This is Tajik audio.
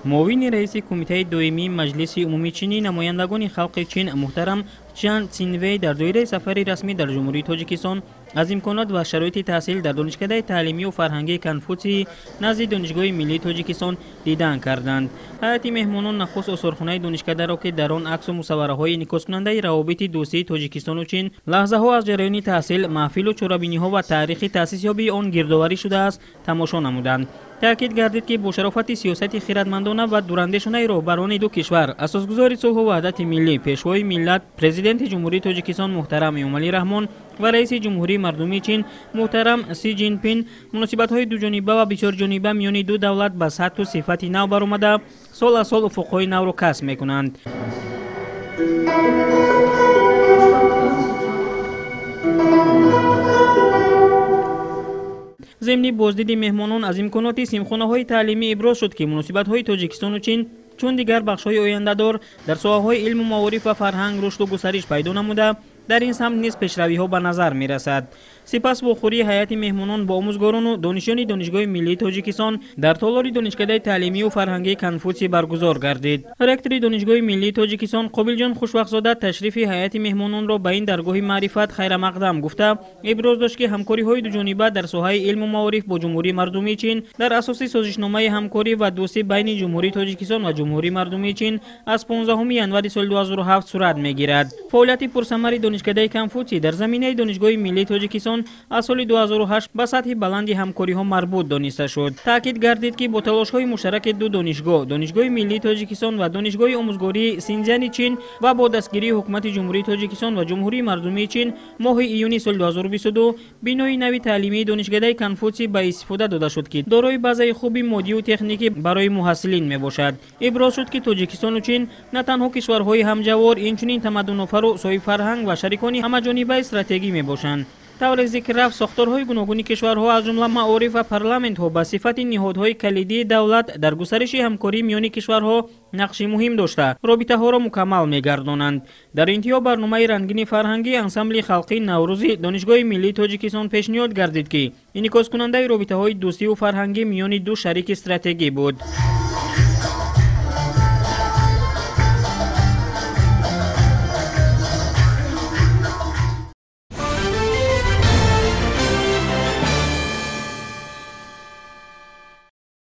Муовини раиси Кумитаи доимии Маҷлиси умумии Чинӣ намояндагони халқи Чин муҳтарам Чжан Цинвей дар доираи сафари расмӣ дар Ҷумҳурии Тоҷикистон аз имконот ва шароити таҳсил дар Донишкадаи таълимию фарҳангии Конфутсий назди Донишгоҳи миллии Тоҷикистон дидан карданд. Ҳайати меҳмонон нахуст осорхонаи донишкадаро, ки дар он аксу мусаввараҳои инъикоскунандаи равобити дӯстии Тоҷикистону Чин, лаҳзаҳо аз ҷараёни таҳсил, маҳфилу чорабиниҳо ва таърихи таъсисёбии он гирдоварӣ шудааст, тамошо намуданд. Таъкид гардид, ки бо шарофати сиёсати хиратмандона ва дурандешонаи роҳбарони ду кишвар, асосгузори сулҳу ваҳдати миллӣ, пешвои миллат, Президенти Ҷумҳурии Тоҷикистон муҳтарам Эмомалӣ Раҳмон ва раиси Ҷумҳурии Мардумии Чин муҳтарам Си Ҷинпин, муносибатҳои дуҷониба ва бисёрҷониба миёни ду давлат ба сатҳу сифати нав баромада, сол аз сол уфуқҳои навро касб мекунанд. Зимни боздиди меҳмонон аз имконоти симхонаҳои таълимӣ иброз шуд, ки муносибатҳои Тоҷикистону Чин чун дигар бахшҳои ояндадор дар соҳаҳои илму маориф ва фарҳанг рушду густариш пайдо намуда, дар ин самт низ пешравиҳо ба назар мерасад. Сипас вохӯрии ҳайати меҳмонон бо омӯзгорону донишҷӯёни Донишгоҳи миллии Тоҷикистон дар толори Донишкадаи таълимию фарҳангии Конфутсий баргузор гардид. Ректори Донишгоҳи миллии Тоҷикистон Қобилҷон Хушвақтзода ташрифи ҳайати меҳмононро ба ин даргоҳи маърифат хайрамақдам гуфта, иброз дошт, ки ҳамкориҳои дуҷониба дар соҳаи илму маориф бо Ҷумҳурии Мардумии Чин дар асоси созишномаи ҳамкорӣ ва дӯстӣ байни Ҷумҳурии Тоҷикистон ва Ҷумҳурии Мардумии Чин аз 15 январи соли 2007 сурат мегирад. Фаъолияти пурсамари Донишкадаи Конфутсий дар заминаи Донишгоҳи миллии Тоҷикистон аз соли 2008 ба сатҳи баланди ҳамкориҳо марбут дониста шуд. Таъкид гардид, ки бо талошҳои муштараки ду донишгоҳ, Донишгоҳи миллии Тоҷикистон ва Донишгоҳи омӯзгории Синзяни Чин ва бо дастгирии Ҳукумати Ҷумҳурии Тоҷикистон ва Ҷумҳурии Мардумии Чин моҳи июни соли 2022 бинои нави таълимии Донишкадаи Конфутсий ба истифода дода шуд, ки дорои базаи хуби моддию техникӣ барои муҳассилин мебошад. Иброз шуд, ки Тоҷикистону Чин на танҳо кишварҳои ҳамҷавор, инчунин тамаддунофару соҳибфарҳанг ва шарикони ҳамаҷонибаи стратегӣ мебошанд. Тавре зикр рафт, сохторҳои гуногуни кишварҳо, аз ҷумла маориф ва парламентҳо, ба сифати ниҳодҳои калидии давлат дар густариши ҳамкорӣ миёни кишварҳо нақши муҳим дошта, робитаҳоро мукаммал мегардонанд. Дар интиҳо барномаи рангини фарҳангии ансамбли халқии Наврӯзи Донишгоҳи миллии Тоҷикистон пешниҳод гардид, ки инъикоскунандаи робитаҳои дӯстиву фарҳангӣ миёни ду шарики стратегӣ буд.